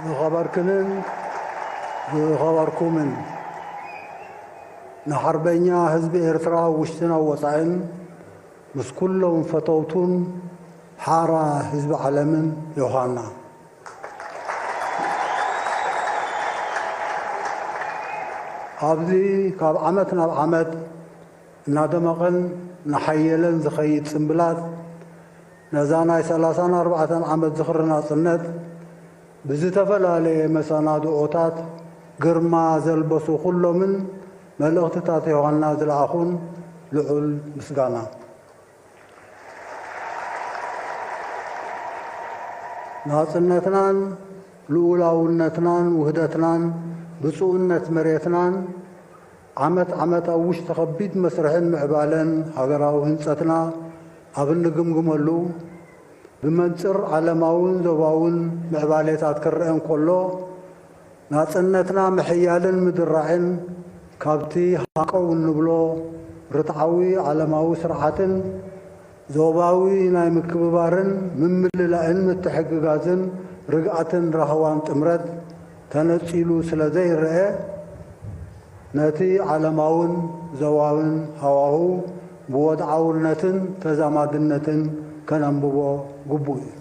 ዝኸበርክንን ዝኸበርኩምን ንሓርበኛ ህዝቢ ኤርትራ ውሽጥን ኣብ ወጻእን ምስ ኩሎም ፈተውቱን ሓራ ህዝቢ ዓለምን ዮሃና። ኣብዚ ካብ ዓመት ናብ ዓመት እናደመቐን እናሓየለን ዝኸይድ ጽምብላት ነዛ ናይ ሰላሳን ኣርባዕተን ዓመት ዝኽሪ ናጽነት ብዝተፈላለየ መሰናድኦታት ግርማ ዘልበሱ ኩሎምን መልእኽትታት ዮሃና ዝለኣኹን ልዑል ምስጋና። ናጽነትናን ልኡላውነትናን ውህደትናን ብፁዕነት መሬትናን ዓመት ዓመት ኣብ ውሽጢ ከቢድ መስርሕን ምዕባለን ሃገራዊ ህንጸትና ኣብ እንግምግመሉ፣ ብመንጽር ዓለማውን ዞባውን ምዕባሌታት ክረአ እንከሎ፣ ናጽነትና ምሕያልን ምድራዕን ካብቲ ሃቀው እንብሎ ርትዓዊ ዓለማዊ ስርዓትን ዞባዊ ናይ ምክብባርን ምምልላእን ምትሕግጋዝን ርግኣትን ራህዋን ጥምረት ተነጺሉ ስለ ዘይረአ፣ ነቲ ዓለማውን ዞባውን ሃዋሁ ብወድዓውነትን ተዛማድነትን ከነንብቦ ግቡእ እዩ።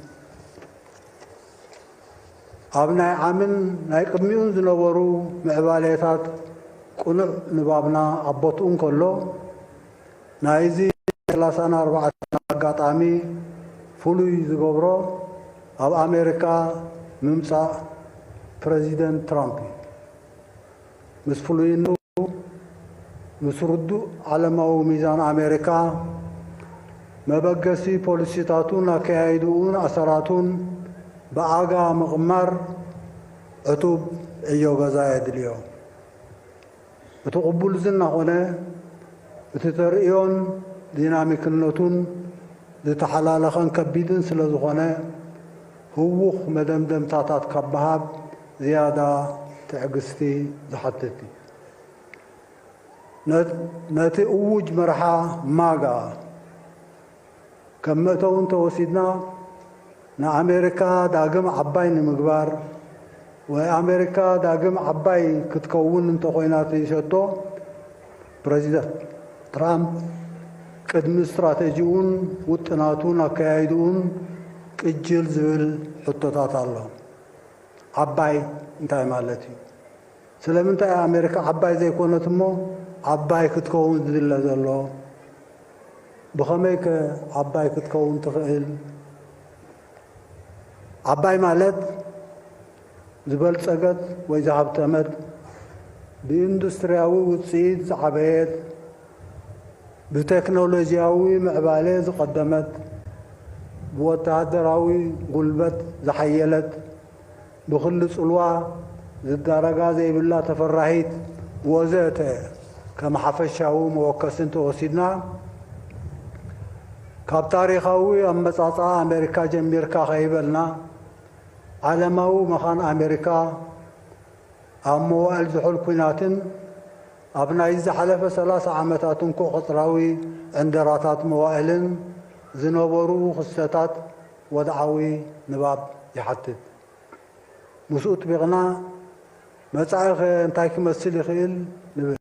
ኣብ ናይ ዓምን ናይ ቅድሚኡን ዝነበሩ ምዕባሌታት ቅኑዕ ንባብና ኣብ ቦትኡ እንከሎ፣ ናይዚ ሰላሳን ኣርባዕተን ኣጋጣሚ ፍሉይ ዝገብሮ፣ ኣብ ኣሜሪካ ምምጻእ ፕረዚደንት ትራምፕ እዩ። ምስ ፍሉይነቱ፣ ምስ ርዱእ ዓለማዊ ሚዛን ኣሜሪካ፣ መበገሲ ፖሊሲታቱን ኣከያይድኡን ኣሰራቱን ብኣጋ ምቕማር ዕቱብ ዕዮ ገዛ የድልዮ። እቲ ቅቡል ዝና ኾነ እቲ ተርእዮን ዲናሚክነቱን ዝተሓላለኸን ከቢድን ስለ ዝኾነ፣ ህዉኽ መደምደምታታት ካብ ምሃብ ዝያዳ ትዕግስቲ ዝሓትት እዩ። ነ-፣ ነቲ እዉጅ መርሓ ማጋ ከም መእተዊ እንተወሲድና፣ ንኣሜሪካ ዳግም ዓባይ ንምግባር ወይ ኣሜሪካ ዳግም ዓባይ ክትከውን እንተኾይና እቲ ሸቶ፣ ፕረዚደንት ትራምፕ ቅድሚ ስትራተጂኡን ውጥናቱን ኣከያይድኡን ቅጅል ዝብል ሕቶታት ኣሎ። ዓባይ እንታይ ማለት እዩ? ስለምንታይ እያ ኣሜሪካ ዓባይ ዘይኮነት እሞ ዓባይ ክትከውን ዝድለ ዘሎ? ብኸመይከ ዓባይ ክትከውን ትኽእል? ዓባይ ማለት ዝበልጸገት ወይ ዝሃብተመት፣ ብኢንዱስትርያዊ ውጽኢት ዝዓበየት፣ ብቴክኖሎጂያዊ ምዕባለ ዝቐደመት፣ ብወተሃደራዊ ጉልበት ዝሓየለት፣ ብኽሊ ጽልዋ ዝዳረጋ ዘይብላ ተፈራሂት ወዘተ ከም ሓፈሻዊ መወከሲ እንተወሲድና፣ ካብ ታሪኻዊ ኣመጻጽኣ ኣሜሪካ ጀሚርካ ከይበልና፣ ዓለማዊ መኻን ኣሜሪካ ኣብ መዋእል ዝሑል ኲናትን ኣብ ናይ ዝሓለፈ ሰላሳ ዓመታት እንኮ ቅጽራዊ ዕንደራታት መዋእልን ዝነበሩ ክስተታት ወድዓዊ ንባብ ይሓትት። ምስኡ ጥቢቕና፣ መጻኢኸ እንታይ ክመስል ይኽእል? ንብል።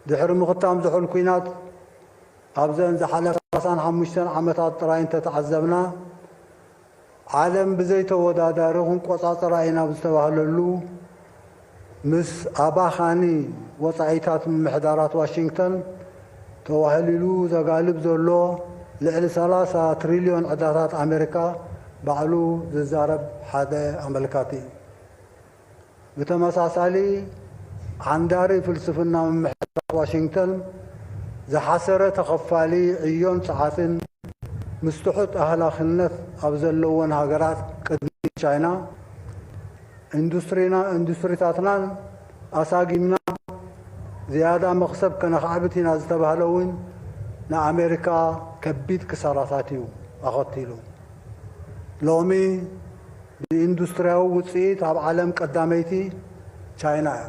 ድሕሪ ምኽታም ዝሑል ኲናት፣ ኣብዘን ዝሓለፋ ሰላሳን ሓሙሽተን ዓመታት ጥራይ እንተተዓዘብና፣ ዓለም ብዘይተወዳዳሪ ክንቆጻጸራ ኢና ኣብ ዝተባህለሉ፣ ምስ ኣባኻኒ ወጻኢታት ምምሕዳራት ዋሽንግተን ተዋህሊሉ ዘጋልብ ዘሎ ልዕሊ ሰላሳ ትሪልዮን ዕዳታት ኣሜሪካ ባዕሉ ዝዛረብ ሓደ ኣመልካቲ እዩ። ብተመሳሳሊ፣ ዓንዳሪ ፍልስፍና ምምሕዳራት ዋሽንግተን ዝሓሰረ ተኸፋሊ ዕዮን ጸዓትን ምስ ትሑት ኣህላኽነት ኣብ ዘለወን ሃገራት ቅድሚ ቻይና፣ ኢንዱስትሪና፣ ኢንዱስትሪታትናን ኣሳጊምና ዝያዳ መኽሰብ ከነኻዕብት ኢና ዝተባህለ እውን ንኣሜሪካ ከቢድ ክሳራታት እዩ ኣኸቲሉ። ሎሚ ብኢንዱስትርያዊ ውጽኢት ኣብ ዓለም ቀዳመይቲ ቻይና እያ።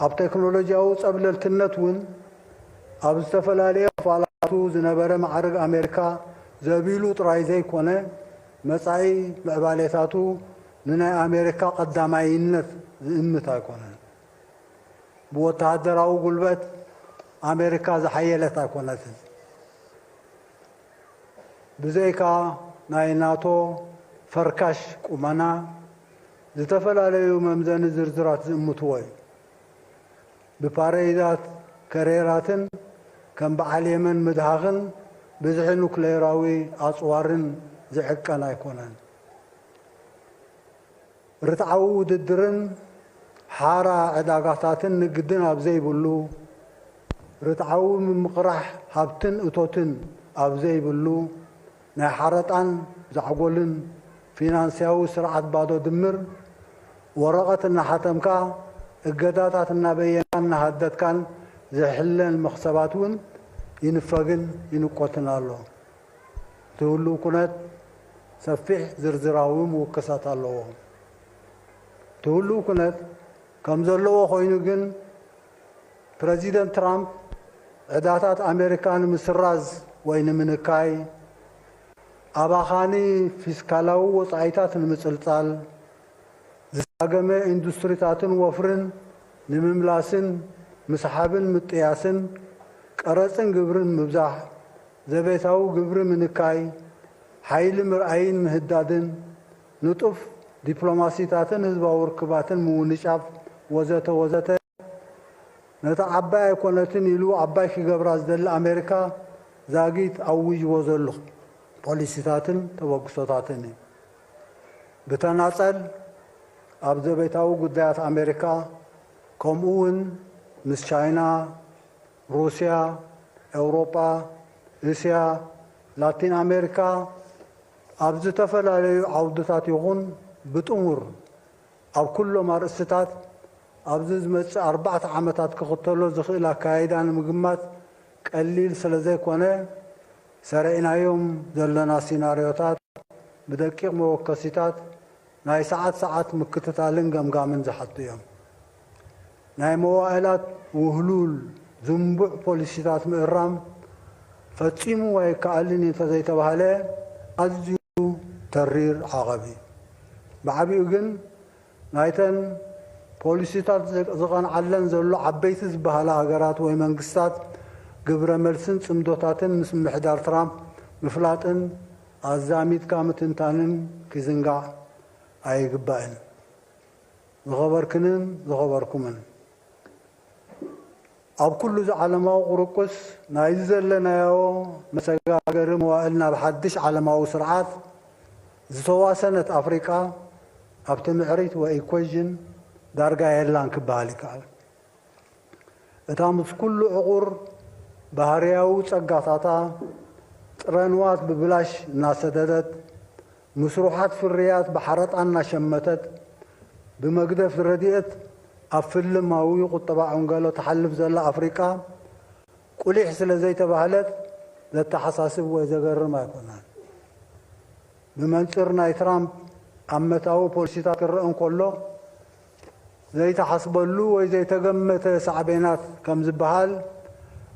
ኣብ ቴክኖሎጂያዊ ጸብለልትነት እውን ኣብ ዝተፈላለየ ክፋላቱ ዝነበረ ማዕርግ ኣሜሪካ ዘቢሉ ጥራይ ዘይኮነ፣ መጻኢ ምዕባሌታቱ ንናይ ኣሜሪካ ቀዳማይነት ዝእምት ኣይኮነን። ብወተሃደራዊ ጉልበት ኣሜሪካ ዝሓየለት ኣይኮነትን። ብዘይካ ናይ ናቶ ፈርካሽ ቁመና፣ ዝተፈላለዩ መምዘኒ ዝርዝራት ዝእምትዎ እዩ። ብፓረይዳት ከሬራትን ከም በዓል የመን ምድሃኽን ብዝሒ ኑክሌራዊ ኣጽዋርን ዝዕቀን ኣይኮነን። ርትዓዊ ውድድርን ሓራ ዕዳጋታትን ንግድን ኣብ ዘይብሉ፣ ርትዓዊ ምምቕራሕ ሃብትን እቶትን ኣብ ዘይብሉ፣ ናይ ሓረጣን ዛዕጎልን ፊናንስያዊ ስርዓት ባዶ ድምር፣ ወረቐት እናሓተምካ፣ እገዳታት እናበየንካን እናሃደድካን ዝሕለል መኽሰባት እውን ይንፈግን ይንቆትን ኣሎ። እቲ ህሉው ኩነት ሰፊሕ ዝርዝራዊ ምውከሳት ኣለዎ። እቲ ህሉው ኩነት ከም ዘለዎ ኮይኑ ግን፣ ፕረዚደንት ትራምፕ ዕዳታት ኣሜሪካ ንምስራዝ ወይ ንምንካይ፣ ኣባኻኒ ፊስካላዊ ወጻኢታት ንምጽልጻል፣ ዝሳገመ ኢንዱስትሪታትን ወፍርን ንምምላስን ምስሓብን ምጥያስን፣ ቀረጽን ግብርን ምብዛሕ፣ ዘቤታዊ ግብሪ ምንካይ፣ ሓይሊ ምርኣይን ምህዳድን፣ ንጡፍ ዲፕሎማሲታትን ህዝባዊ ርክባትን ምውንጫፍ፣ ወዘተ ወዘተ፣ ነታ ዓባይ ኣይኮነትን ኢሉ ዓባይ ክገብራ ዝደሊ ኣሜሪካ ዛጊት ኣዊጅዎ ዘሎ ፖሊሲታትን ተበግሶታትን እዩ። ብተናጸል ኣብ ዘቤታዊ ጉዳያት ኣሜሪካ፣ ከምኡ እውን ምስ ቻይና፣ ሩስያ፣ ኤውሮጳ፣ እስያ፣ ላቲን ኣሜሪካ፣ ኣብ ዝተፈላለዩ ዓውድታት ይኹን ብጥሙር ኣብ ኩሎም ኣርእስትታት፣ ኣብዚ ዝመጽእ ኣርባዕተ ዓመታት ክኽተሎ ዝኽእል ኣካያይዳ ንምግማት ቀሊል ስለ ዘይኮነ፣ ሰሪዕናዮም ዘለና ሲናርዮታት ብደቂቕ መወከሲታት ናይ ሰዓት ሰዓት ምክትታልን ገምጋምን ዝሓቱ እዮም። ናይ መዋእላት ውህሉል ዝንቡዕ ፖሊሲታት ምእራም ፈጺሙ ኣይከኣልን እዩ እንተዘይተባህለ፣ ኣዝዩ ተሪር ዓቐብ እዩ። ብዓቢኡ ግን፣ ናይተን ፖሊሲታት ዝቐንዓለን ዘሎ ዓበይቲ ዝበሃላ ሃገራት ወይ መንግስታት ግብረ መልስን ጽምዶታትን ምስ ምምሕዳር ትራምፕ ምፍላጥን ኣዛሚድካ ምትንታንን ክዝንጋዕ ኣይግባእን። ዝኸበርክንን ዝኸበርኩምን፣ ኣብ ኩሉ እዚ ዓለማዊ ቁርቁስ ናይዚ ዘለናዮ መሰጋገሪ መዋእል ናብ ሓድሽ ዓለማዊ ስርዓት ዝተዋሰነት ኣፍሪቃ ኣብቲ ምዕሪት ወይ ኢኩዌዥን ዳርጋ የላን ክበሃል ይከኣል። እታ ምስ ኩሉ ዕቑር ባህርያዊ ጸጋታታ ጥረ ንዋት ብብላሽ እናሰደደት፣ ምስሩሓት ፍርያት ብሓረጣ እናሸመተት፣ ብመግደፍ ረድኤት ኣብ ፍልማዊ ቁጠባ ዕንገሎ ትሓልፍ ዘላ ኣፍሪቃ፣ ቁሊሕ ስለ ዘይተባህለት ዘተሓሳስብ ወይ ዘገርም ኣይኮነን። ብመንጽር ናይ ትራምፕ ኣመታዊ ፖሊሲታት ክረአ እንከሎ፣ ዘይተሓስበሉ ወይ ዘይተገመተ ሳዕቤናት ከም ዝበሃል፣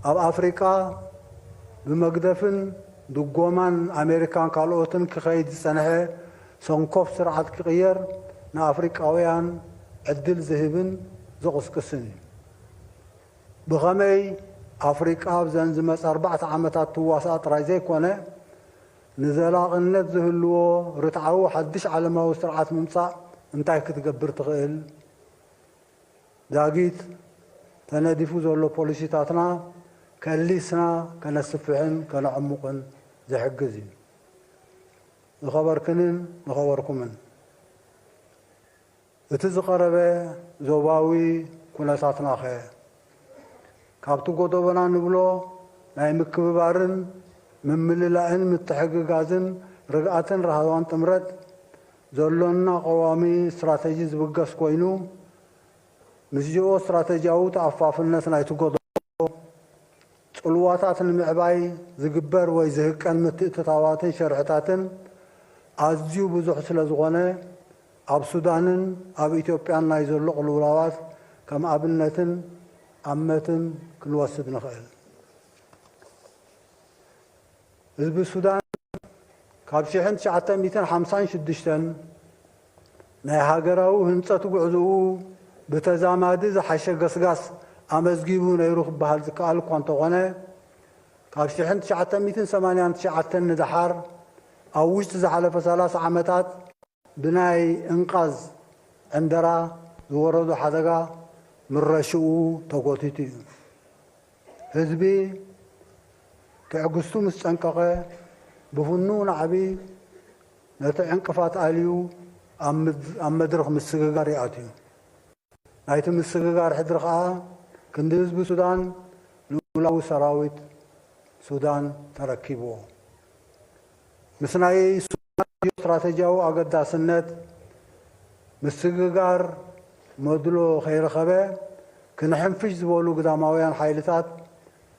ኣብ ኣፍሪቃ ብመግደፍን ድጎማን ኣሜሪካን ካልኦትን ክኸይድ ዝጸንሐ ሰንኮፍ ስርዓት ክቕየር ንኣፍሪቃውያን ዕድል ዝህብን ዝቕስቅስን እዩ። ብኸመይ ኣፍሪቃ ኣብዘን ዝመጻ ኣርባዕተ ዓመታት ትዋሳእ ጥራይ ዘይኮነ፣ ንዘላቕነት ዝህልዎ ርትዓዊ ሓድሽ ዓለማዊ ስርዓት ምምጻእ እንታይ ክትገብር ትኽእል? ዛጊት ተነዲፉ ዘሎ ፖሊሲታትና ከሊስና ከነስፍሕን ከነዕሙቕን ዝሕግዝ እዩ። ዝኸበርክንን ዝኸበርኩምን፣ እቲ ዝቐረበ ዞባዊ ኩነታትናኸ? ካብቲ ጎደቦና ንብሎ ናይ ምክብባርን ምምልላእን ምትሕግጋዝን ርግኣትን ራህዋን ጥምረት ዘሎና ቀዋሚ ስትራተጂ ዝብገስ ኮይኑ፣ ምስ ጂኦ ስትራተጂያዊ ተኣፋፍነት ናይቲ ጎደቦ፣ ጽልዋታት ንምዕባይ ዝግበር ወይ ዝህቀን ምትእትታዋትን ሸርሕታትን ኣዝዩ ብዙሕ ስለ ዝኾነ፣ ኣብ ሱዳንን ኣብ ኢትዮጵያን ናይ ዘሎ ቅልውላዋት ከም ኣብነትን ኣመትን ክንወስድ ንኽእል። ህዝቢ ሱዳን ካብ ሽሕን ትሽዓተ ሚእትን ሓምሳን ሽዱሽተን ናይ ሃገራዊ ህንጸት ጉዕዞኡ ብተዛማዲ ዝሓሸ ገስጋስ ኣመዝጊቡ ነይሩ ክበሃል ዝከኣል እኳ እንተኾነ፣ ካብ ሽሕን ትሽዓተ ሚእትን ሰማንያን ትሽዓተን ንደሓር ኣብ ውሽጢ ዝሓለፈ ሰላሳ ዓመታት ብናይ እንቃዝ ዕንደራ ዝወረዶ ሓደጋ ምረሽኡ ተጎቲቱ እዩ። ህዝቢ ትዕግስቱ ምስ ጸንቀቐ፣ ብፍኑው ናዕቢ ነቲ ዕንቅፋት ኣልዩ ኣብ ምድ-፣ ኣብ መድረኽ ምስግጋር ይኣትዩ። ናይቲ ምስግጋር ሕድሪ ኸኣ ክንዲ ህዝቢ ሱዳን ልኡላዊ ሰራዊት ሱዳን ተረኪብዎ። ምስ ናይ ሱዳን ስትራተጂያዊ ኣገዳስነት ምስግጋር መድሎ ከይረኸበ፣ ክንሕንፍሽ ዝበሉ ግዳማውያን ሓይልታት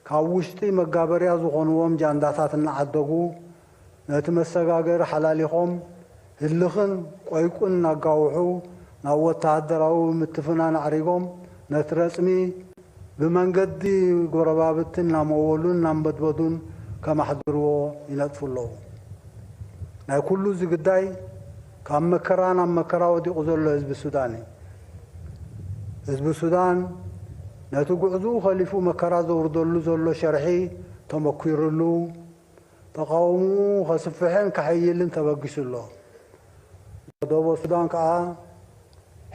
ካብ ውሽጢ መጋበርያ ዝኾንዎም ጃንዳታት እናዓደጉ፣ ነቲ መሰጋገሪ ሓላሊኾም፣ ህልኽን ቆይቁን እናጋውሑ፣ ናብ ወተሃደራዊ ምትፍናን ኣዕሪጎም፣ ነቲ ረጽሚ ብመንገዲ ጎረባብቲ እናመወሉን እናንበድበዱን ከማሕድርዎ ይነጥፉ ኣለዉ። ናይ ኩሉ እዚ ግዳይ ካብ መከራ ናብ መከራ ወዲቑ ዘሎ ህዝቢ ሱዳን እዩ። ህዝቢ ሱዳን ነቲ ጉዕዝኡ ኸሊፉ መከራ ዘውርደሉ ዘሎ ሸርሒ ተመኲርሉ፣ ተቓውምኡ ከስፍሕን ከሐይልን ተበጊሱ ኣሎ። ደቡብ ሱዳን ከኣ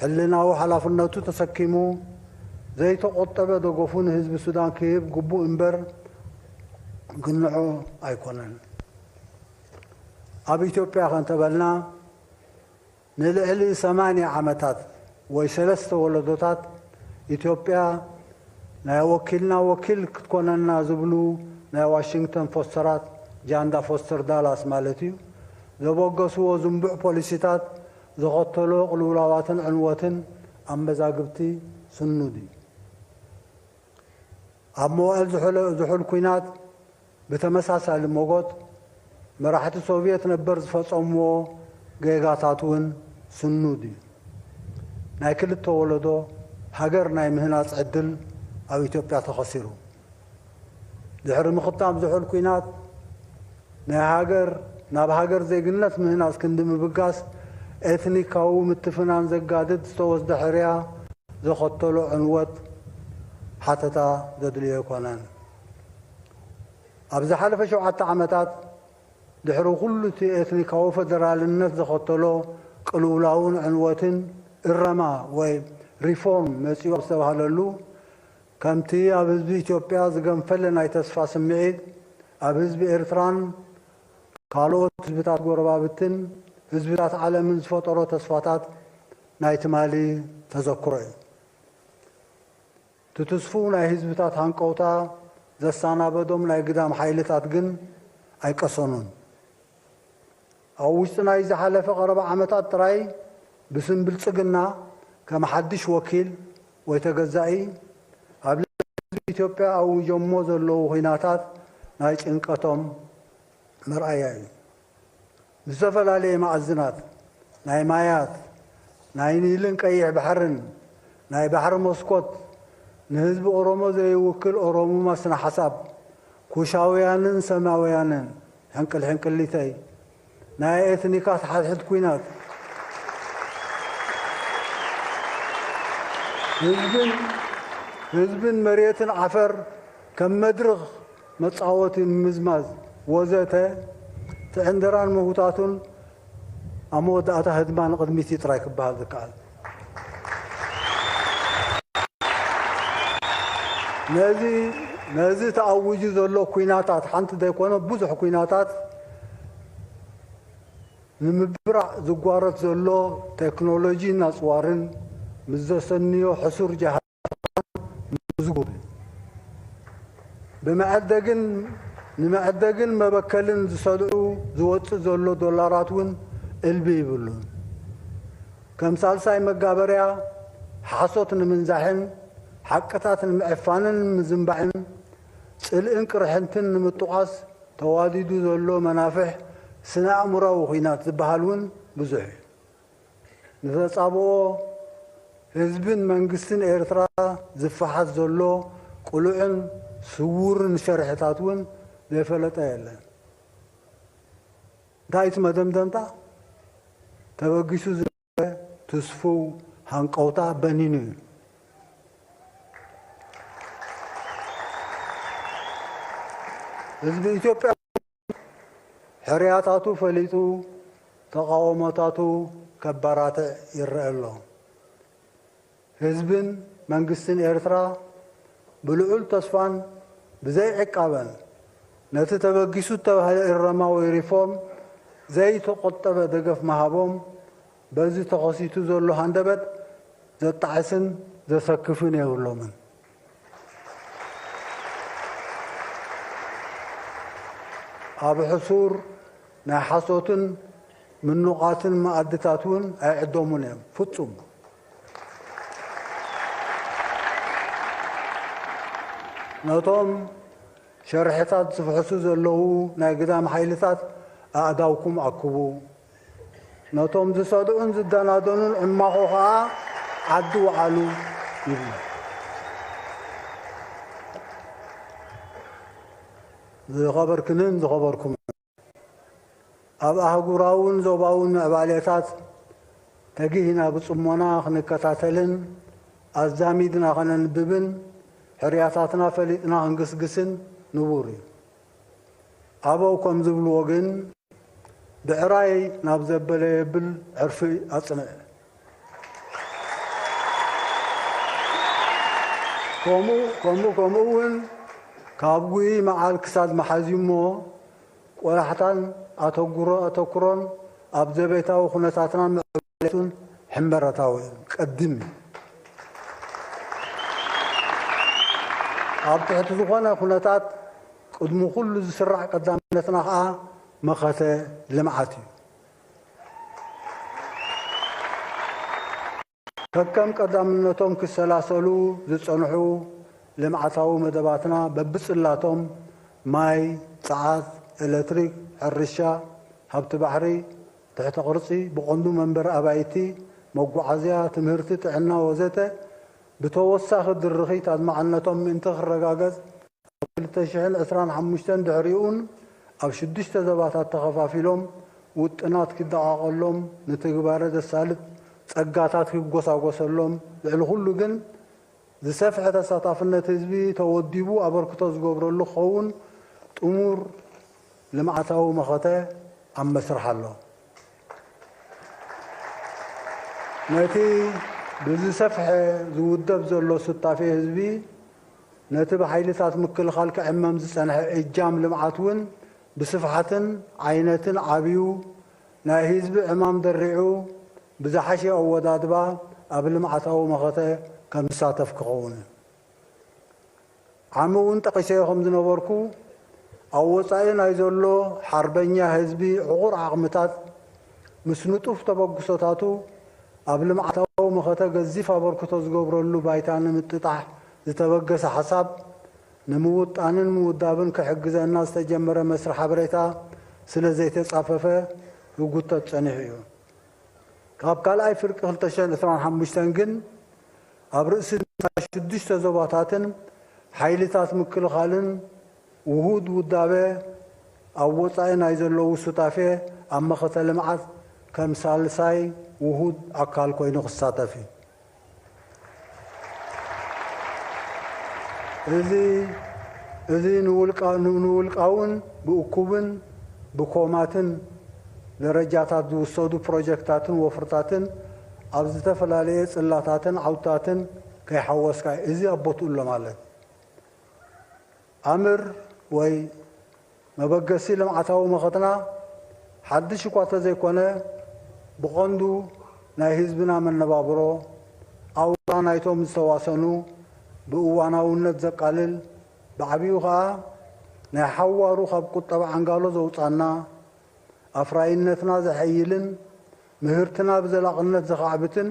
ሕልናዊ ሓላፍነቱ ተሰኪሙ ዘይተቖጠበ ደገፉ ንህዝቢ ሱዳን ክህብ ግቡእ እምበር ግንዖ ኣይኮነን። ኣብ ኢትዮጵያ ከንተበልና ንልዕሊ ሰማንያ ዓመታት ወይ ሰለስተ ወለዶታት ኢትዮጵያ ናይ ወኪልና ወኪል ክትኮነና ዝብሉ ናይ ዋሽንግተን ፎስተራት፣ ጃንዳ ፎስተር ዳላስ ማለት እዩ፣ ዘበገስዎ ዝንቡዕ ፖሊሲታት ዘኸተሎ ቅልውላዋትን ዕንወትን ኣብ መዛግብቲ ስኑድ እዩ። ኣብ መዋእል ዝሑል፣ ዝሑል ኲናት ብተመሳሳሊ ሞጎት መራሕቲ ሶቭየት ነበር ዝፈጸምዎ ጌጋታት እውን ስኑድ እዩ። ናይ ክልተ ወለዶ ሃገር ናይ ምህናጽ ዕድል ኣብ ኢትዮጵያ ተኸሲሩ። ድሕሪ ምኽታም ዝሑል ኲናት ናይ ሃገር፣ ናብ ሃገር ዜግነት ምህናጽ ክንዲ ምብጋስ ኤትኒካዊ ምትፍናን ዘጋድድ ዝተወስደ ሕርያ ዘኸተሎ ዕንወት ሓተታ ዘድልዮ ኣይኮነን። ኣብ ዝሓለፈ ሸውዓተ ዓመታት ድሕሪ ኩሉ እቲ ኤትኒካዊ ፈደራልነት ዘኸተሎ ቅልውላውን ዕንወትን እረማ ወይ ሪፎርም መጺኡ ኣብ ዝተባህለሉ፣ ከምቲ ኣብ ህዝቢ ኢትዮጵያ ዝገንፈለ ናይ ተስፋ ስምዒት ኣብ ህዝቢ ኤርትራን ካልኦት ህዝብታት ጎረባብትን ህዝብታት ዓለምን ዝፈጠሮ ተስፋታት ናይ ትማሊ ተዘክሮ እዩ። እቲ ትስፉው ናይ ህዝብታት ሃንቀውታ ዘሰናበዶም ናይ ግዳም ሓይልታት ግን ኣይቀሰኑን። ኣብ ውሽጢ ናይ ዝሓለፈ ቀረባ ዓመታት ጥራይ ብስም ብልጽግና ከም ሓድሽ ወኪል ወይ ተገዛኢ ኣብ ልዕሊ ህዝቢ ኢትዮጵያ ኣውጆሞ ዘለዉ ኲናታት ናይ ጭንቀቶም መርኣያ እዩ። ብዝተፈላለየ መኣዝናት ናይ ማያት፣ ናይ ኒልን ቀይሕ ባሕርን፣ ናይ ባሕሪ መስኮት፣ ንህዝቢ ኦሮሞ ዘይውክል ኦሮሙማ ስነ ሓሳብ፣ ኩሻውያንን ሰማውያንን፣ ሕንቅል ሕንቅሊተይ፣ ናይ ኤትኒካት ሓድሕድ ኲናት፣ ህዝብን፣ ህዝብን መሬትን ዓፈር ከም መድርኽ መጻወቲ ምምዝማዝ ወዘተ፣ እቲ ዕንደራን ምህውታቱን ኣብ መወዳእታ ህድማ ንቕድሚት እዩ ጥራይ ክበሃል ዝከኣል። ነዚ፣ ነዚ ተኣዊጁ ዘሎ ኲናታት፣ ሓንቲ ዘይኮነ ብዙሕ ኲናታት ንምብራዕ ዝጓረት ዘሎ ቴክኖሎጂን ኣጽዋርን ምስ ዘሰንዮ ሕሱር ጀሃ-፣ ምዝጉብ። ብመዐደግን፣ ንመዐደግን መበከልን ዝሰልዑ ዝወጽእ ዘሎ ዶላራት እውን እልቢ ይብሉን። ከም ሳልሳይ መጋበርያ ሓሶት ንምንዛሕን ሓቅታት ንምዕፋንን ምዝንባዕን ጽልእን ቅርሕንትን ንምጥቋስ ተዋዲዱ ዘሎ መናፍሕ ስነ ኣእምሮኣዊ ኲናት ዝበሃል እውን ብዙሕ እዩ። ንተጻብኦ ህዝብን መንግስትን ኤርትራ ዝፈሓስ ዘሎ ቅሉዕን ስዉርን ሸርሕታት እውን ዘይፈለጠ የለን። እንታይ እቲ መደምደምታ? ተበጊሱ ዝነበረ ትስፉው ሃንቀውታ በኒኑ እዩ። ህዝቢ ኢትዮጵያ ሕርያታቱ ፈሊጡ ተቓውሞታቱ ከባራትዕ ይረአ ኣሎ። ህዝብን መንግስትን ኤርትራ ብልዑል ተስፋን ብዘይ ዕቃበን ነቲ ተበጊሱ እተባህለ እረማ ወይ ሪፎርም ዘይተቖጠበ ደገፍ ምሃቦም በዚ ተኸሲቱ ዘሎ ሃንደበት ዘጣዕስን ዘሰክፍን የብሎምን። ኣብ ሕሱር ናይ ሓሶትን ምኑቓትን መኣድታት እውን ኣይዕደሙን እዮም። ፍጹም። ነቶም ሸርሕታት ዝፍሕሱ ዘለዉ ናይ ግዳም ሓይልታት ኣእዳውኩም ኣክቡ። ነቶም ዝሰድዑን ዝደናደኑን ዕማኾ ኸኣ ዓዲ ውዓሉ ይብሉ። ዝኸበርክንን ዝኸበርኩም፣ ኣብ ኣህጉራውን ዞባውን ምዕባሌታት ተጊህና ብጽሞና ክንከታተልን ኣዛሚድና ከነንብብን ሕርያታትና ፈሊጥና ክንግስግስን ንቡር እዩ። ኣበው ከም ዝብልዎ ግን፣ ብዕራይ ናብ ዘበለ የብል ዕርፊ ኣጽንዕ። ከምኡ፣ ከምኡ፣ ከምኡ እውን ካብ ጉይ መዓል ክሳድ መሓዝ እዩ እሞ፣ ቆላሕታን ኣተጉሮ-፣ ኣተኩሮን ኣብ ዘቤታዊ ኩነታትናን ምዕባሌቱን ሕንበረታዊ እዩ። ቀድም እዩ። ኣብ ትሕቲ ዝኾነ ኩነታት ቅድሚ ኩሉ ዝስራዕ ቀዳምነትና ኸኣ መኸተ ልምዓት እዩ። ከከም ቀዳምነቶም ክሰላሰሉ ዝጸንሑ ልምዓታዊ መደባትና በብጽላቶም ማይ፣ ጸዓት፣ ኤለትሪክ፣ ሕርሻ፣ ሃብቲ ባሕሪ፣ ትሕተ ቅርጺ፣ ብቐንዱ መንበሪ ኣባይቲ፣ መጓዓዝያ፣ ትምህርቲ፣ ጥዕና ወዘተ ብተወሳኺ ድርኺት ኣድማዕነቶም ምእንቲ ክረጋገጽ፣ ኣብ ክልተ ሽሕን ዕስራን ሓሙሽተን ድሕሪኡን ኣብ ሽዱሽተ ዞባታት ተኸፋፊሎም ውጥናት ክደቓቐሎም፣ ንትግባረ ዘሳልጥ ጸጋታት ክጎሳጎሰሎም፣ ልዕሊ ኩሉ ግን ዝሰፍሐ ተሳታፍነት ህዝቢ ተወዲቡ ኣበርክቶ ዝገብረሉ ክኸውን ጥሙር ልምዓታዊ መኸተ ኣብ መስርሕ ኣሎ። ነቲ ብዝሰፍሐ ዝውደብ ዘሎ ሱታፌ ህዝቢ፣ ነቲ ብሓይልታት ምክልኻል ክዕመም ዝጸንሐ እጃም ልምዓት እውን ብስፍሓትን ዓይነትን ዓብዩ፣ ናይ ህዝቢ ዕማም ደሪዑ፣ ብዝሓሸ ኣወዳድባ ኣብ ልምዓታዊ መኸተ ከም ዝሳተፍ ክኸውን። ዓሚ እውን ጠቒሰዮ ከም ዝነበርኩ፣ ኣብ ወጻኢ ናይ ዘሎ ሓርበኛ ህዝቢ ዕቑር ዓቕምታት ምስ ንጡፍ ተበግሶታቱ ኣብ ልምዓታዊ መኸተ ገዚፍ ኣበርክቶ ዝገብረሉ ባይታ ንምጥጣሕ ዝተበገሰ ሓሳብ ንምውጣንን ምውዳብን ክሕግዘና ዝተጀመረ መስርሕ ሓበሬታ ስለ ዘይተጻፈፈ ክጉተት ጸኒሑ እዩ። ካብ ካልኣይ ፍርቂ ክልተ ሽሕን ዕስራን ሓሙሽተን ግን ኣብ ርእሲ ሽዱሽተ ዞባታትን ሓይልታት ምክልኻልን ውሁድ ውዳበ ኣብ ወጻኢ ናይ ዘለዉ ሱታፌ ኣብ መኸተ ልምዓት ከም ሳልሳይ ውሁድ ኣካል ኮይኑ ክሳተፍ እዩ። እዚ፣ እዚ ንውልቃ-፣ ን-፣ ንውልቃውን ብእኩብን ብኮማትን ደረጃታት ዝውሰዱ ፕሮጀክታትን ወፍርታትን ኣብ ዝተፈላለየ ጽላታትን ዓውድታትን ከይሓወስካ፣ እዚ ኣብ ቦትኡ ኣሎ ማለት። ኣምር ወይ መበገሲ ልምዓታዊ መኸትና ሓድሽ እኳ ተዘይኮነ፣ ብቐንዱ ናይ ህዝብና መነባብሮ፣ ኣውራ ናይቶም ዝተዋሰኑ ብእዋናውነት ዘቃልል፣ ብዓቢኡ ኸኣ ናይ ሓዋሩ ካብ ቁጠባ ዓንጋሎ ዘውጻና፣ ኣፍራይነትና ዘሐይልን ምህርትና ብዘላቕነት ዘኻዕብትን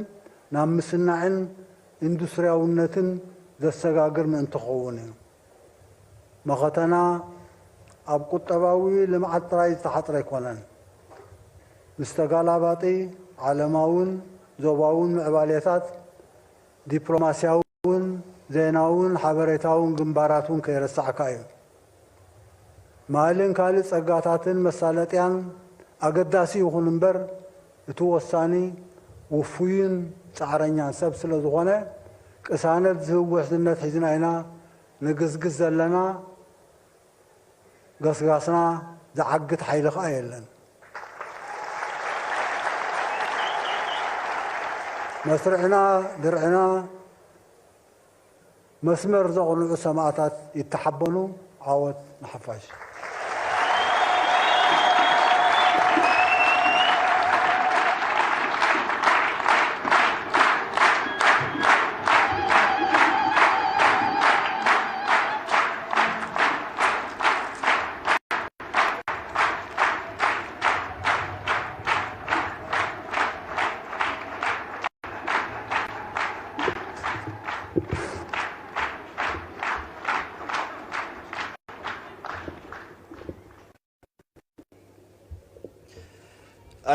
ናብ ምስናዕን ኢንዱስትርያውነትን ዘሰጋግር ምእንቲ ክኸውን እዩ። መኸተና ኣብ ቁጠባዊ ልምዓት ጥራይ ዝተሓጽረ ኣይኮነን። ምስ ተጋላባጢ ዓለማውን ዞባውን ምዕባሌታት ዲፕሎማስያውን ዜናውን ሓበሬታውን ግንባራት እውን ከይረሳዕካ እዩ። ማልን ካልእ ጸጋታትን መሳለጥያን ኣገዳሲ ይኹን እምበር፣ እቲ ወሳኒ ውፉይን ጻዕረኛን ሰብ ስለ ዝኾነ፣ ቅሳነት ዝህብ ውሕስነት ሒዝና ኢና ንግስግስ ዘለና። ገስጋስና ዝዓግት ሓይሊ ከኣ የለን። መስርዕና፣ ድርዕና፣ መስመር ዘቕንዑ ሰማእታት ይተሓበኑ። ዓወት ንሓፋሽ።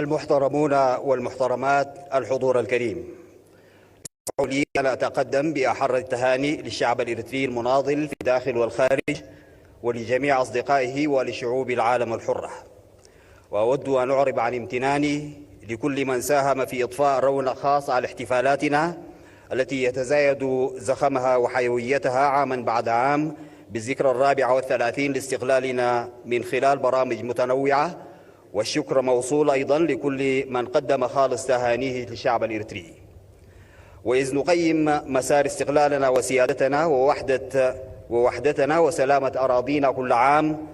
المحترمون والمحترمات، الحضور الكريم، اسمحوا لي أن أتقدم بأحر التهاني للشعب الإريتري المناضل في الداخل والخارج، ولجميع أصدقائه ولشعوب العالم الحرة. وأود أن أعرب عن امتناني لكل من ساهم في إضفاء رونق خاص على احتفالاتنا التي يتزايد زخمها وحيويتها عامًا بعد عام بالذكرى الرابعة والثلاثين لاستقلالنا من خلال برامج متنوعة، والشكر موصول أيضًا لكل من قدم خالص تهانيه للشعب الإريتري. وإذ نقيم مسار استقلالنا وسيادتنا ووحدة، ووحدتنا وسلامة أراضينا كل عام،